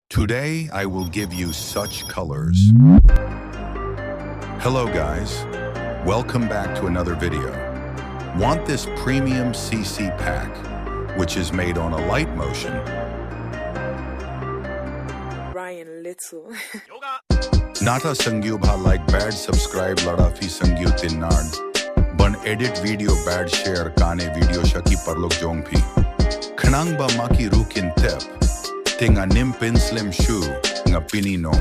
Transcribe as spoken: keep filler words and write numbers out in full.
Today I will give you such colors. Hello guys, welcome back to another video. Want this premium C C pack, which is made on a light motion. Ryan Little. Nata sangyu bha like bad subscribe lada phi sangyu tin nard. Ban edit video bad share kane video shaki parlok jong phi. Khnang ba maki rukin tep. Tinga nim pin slim shoe nga pini no.